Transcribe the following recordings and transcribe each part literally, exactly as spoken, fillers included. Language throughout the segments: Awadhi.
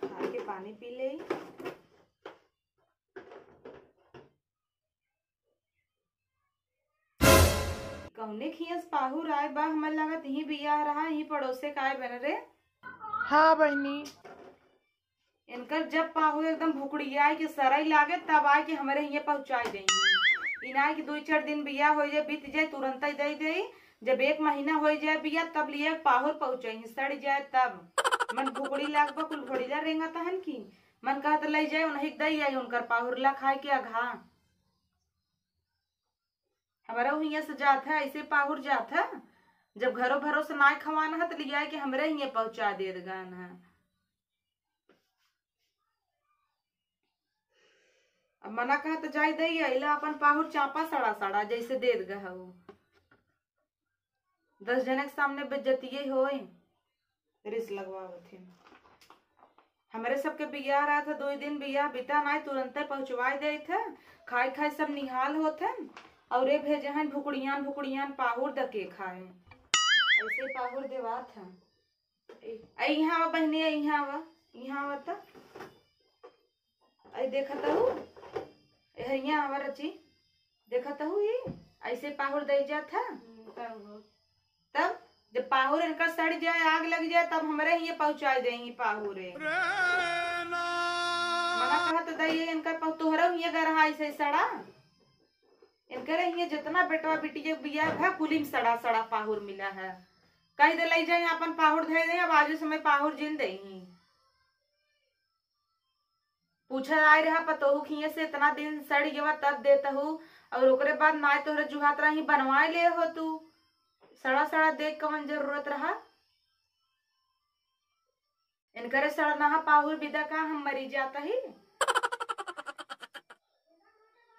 खा के पानी पी ले। कौने खियस पाहुर आए बा, हमर लागत यहीं बियाह रहा, यहीं पड़ोसे का आए बन रे। हाँ बहिनी। इनकर जब पाहुर एकदम भुकड़ियाए के सरई लागे, तब आए के हमरे हिये पहुँचाए देइहीं। इनाए कि दुई चार दिन बियाह होइ जाए, बीत जाए, तुरंतइ दइ देई। जब एक महीना होइ जाए बियाह, तब लिए पाहुर पहुँचइहीं, सड़ जाए तब। मन भुकड़ी लागबा, कुल भोड़िला रेंगत हन कि मन कहत लइ जाए, उन्हीं के दइ आई उनकर पाहुरला खाए के अघा। हमरा हुइया से जात है, ऐसे पाहुर जात है। जब घरो भरो से नाय खवाना है, तो लिया के हमरे हिये पहुँचा देत गन है। अब मना कहा तो जाई दई, अइला अपन पाहुर चापा सड़ा सड़ा, जैसे देत गहू। दस जने के सामने बेइज्जतिये होए, रिस लगवावत है। हमरे सबके बियाह रहत है, दो दिन बियाह बिता नाय, तुरंते पहुँचवाए देत है। खाए खाए सब निहाल होत है, और ये भेजे हैं भुकड़ियान भुकड़ियान पाहुर दके खाए। ऐसे पाहुर देवात है। ए, ए, इहाँ आवा बहिनी, ए, इहाँ आवा, इहाँ आवा त। ए, देखत हऊ? ए, इहाँ आवा रची। देखत हऊ ई? ऐसे पाहुर दई जात है? हम्म, तब हो। तब जब पाहुर इनका सड़ जाए, आग लग जाए, तब हमरे हिये पहुँचाए देइहीं पाहुरे। मना कहत दई इनका पा-, तोहरा हिये गरहा ऐसे सड़ा। इनकरे हिये जितना बेटवा बिटिया बियाह भा, कुली में सड़ा सड़ा पाहुर मिला है। कहि दे लइ जाए, अपन पाहुर धइ दे, अब आजु समय पाहुर जिन देइहीं। पूछा आए रहा पतोहू खिए से इतना दिन सड़ गवा तब देत हऊ, और ओकरे बाद नाय तोहरे जुहात रही बनवाए ले हो तू। सड़ा सड़ा देख कवन जरूरत रहा? इनकरे सड़नहा पाहुर बिदा का हम मरी जात ही।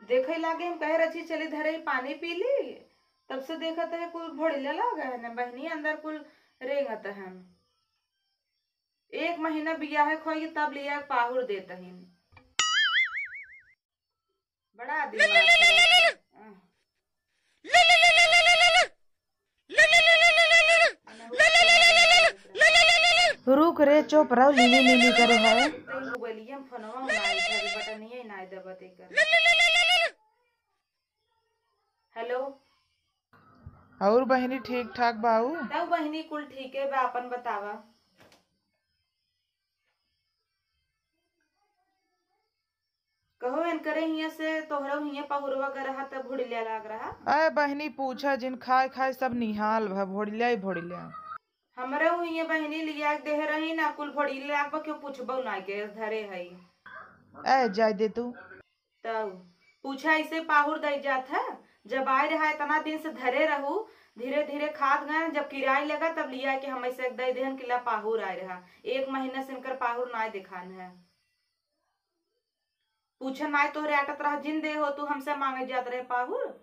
देखे लागे हम कहे रची चली धरे पानी पी ली, तब से देखत है कुल भोड़िले लागे है न बहिनी, अंदर कुल रेंगत है। एक महीना बियाहे खोई तब लिया पाहुर देत हईन। बड़ा दिमाग खराब है। रुक रे, चुप रहो, लीली लीली करे है। तें मोबाइलिया में फोनवा ना उठावे, बटनिया ही ना दबत एकर। हेलो। और बहिनी ठीक ठाक बाऊ? तब बहिनी कुल ठीके बा, अपन बतावा। कहो, इनकरे हियाँ से तोहरो हियाँ पहुरवा गरहा त भुड़िल्या लाग रहा। अय बहिनी, पूछा जिन, खाए खाए सब निहाल भा, भोड़िल्या ही भोड़िल्या। हमरे हुइये बहिनी लिया के देहे रही ना, कुल भोड़िल्या लाग बा, केहू पूछबो ना के धरे हई। अय जाए दे तू। तब पूछा ऐसे पाहुर दई जात है, जब आए रहा इतना दिन से धरे रहू, धीरे धीरे खात गए, जब किराए लगा तब लिया के हम ऐसे दई देहन कि ला पाहुर आए रहा। एक महीना से इनकर पाहुर नाय दिखान है। पूछा नाय तोहरे आटत रहा, जिन दे हो तू हमसे मांगे जात रहे पाहुर।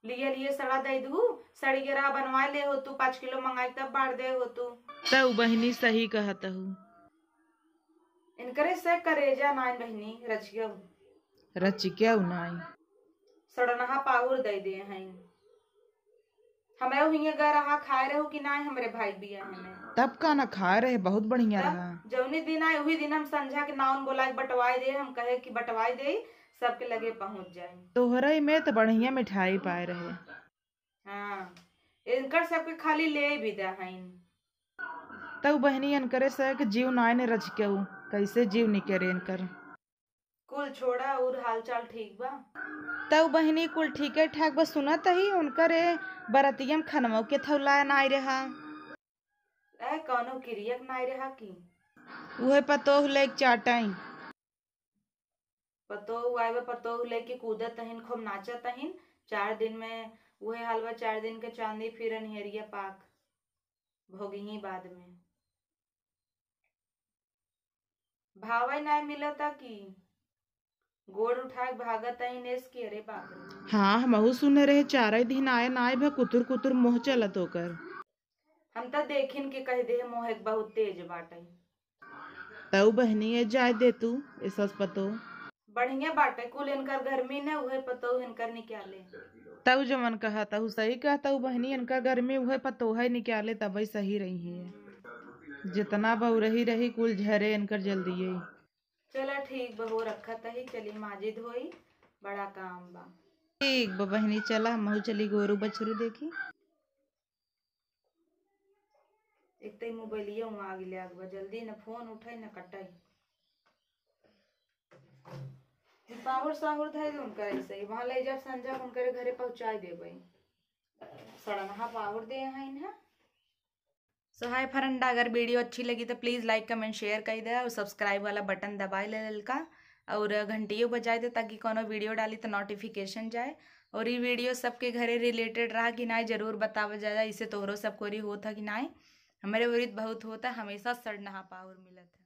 लिए लिए सड़ा दई दू, सड़ी के रहा बनवाए ले हो तू, पाँच किलो मंगाई तब बाढ़ दे हो तू। तऊ बहिनी सही कहत हू। इनकरे से करेजा नाय बहिनी, रचियऊ। रचिक्याऊ नाय। सड़नहा पाहुर दई दे हैं। हमरे हुइये गए रहा, खाए रहू कि नाय हमरे भाई बियाह में? तब का ना खाए रहे, बहुत बढ़िया तब रहा। जौनी दिन आए, उही दिन हम संझा के नाउन बोला के बटवाए दे, हम कहे कि बटवाए दे, सबके लगे पहुँच जाए। तोहरे में त बढ़िया मिठाई पाए रहे। हाँ, इनकर सबके खाली ले विदा हईन। तऊ बहिनी इनकरे से के जीव नाय ने रचिक्याऊ, कैसे जीव निकरे इनकर। कुल छोड़ा, और हालचाल ठीक बा? तऊ बहिनी कुल ठीके ठाक बा। सुनत ही उनकरे बरतिया में खनवा के थौलाए नाय रहा। ए, कौनो किरियक नाय रहा की? उहे पतोह लेके चाटाई। पतोह आए बा, पतोह लेके कूदत हईन, खूब नाचत हईन। चार दिन में उहे हाल बा, चार दिन के चांदी फिर अन्हेरिया पाक। भोगिही बाद में। भावई नाय मिलता कि गोड़ उठा के भागत आई नेस की, अरे बाप रे। हाँ, हमहू सुने रहे चारे दिन आए नाय भा कुतुर कुतुर मोह चलत ओकर। हम त देखिन के कह दे मोह एक बहुत तेज बाटे। तऊ बहिनी ए जाए दे तू, ए सस पतो। बढ़िया बाटे, कुल इनकर गर्मी ने उहे पतोह इनकर निकाले। तऊ जवन कहा तऊ सही कहा, तऊ बहिनी इनकर गर्मी उहे पतोह है निकाले, तबई सही रही है। जितना बहुरही रही, कुल झरे इनकर जल्दी ही। चला ठीक बा, हो रखत ही, चली माजिद होई, बड़ा काम बा। ठीक बा बहिनी, चला हमहू चली गोरू बछरू देखी। एक तो ई मोबाइलिया वहाँ आगे ले आगे बा, जल्दी न फोन उठाई न कटाई। ई पाहुर साहुर धै दे उनका ऐसे ही, वहाँ ले जब संझा उनकरे घरे पहुँचाई देबई। सड़नहा पाहुर दे हैं इन्हें। So hi friend, अगर वीडियो अच्छी लगी तो please like, comment, share कर दे और subscribe वाला बटन दबाए ले ललका और घंटियो बजाए दे, ताकि कोनो वीडियो डाली तो नोटिफिकेशन जाए। और ये वीडियो सबके घरे रिलेटेड रहा कि नाय, जरूर बतावा जाए, इसे तोहरो सब कोरी होत है कि नाय। हमारे उरित बहुत होता, हमेशा सड़नहा पाहुर मिलत है।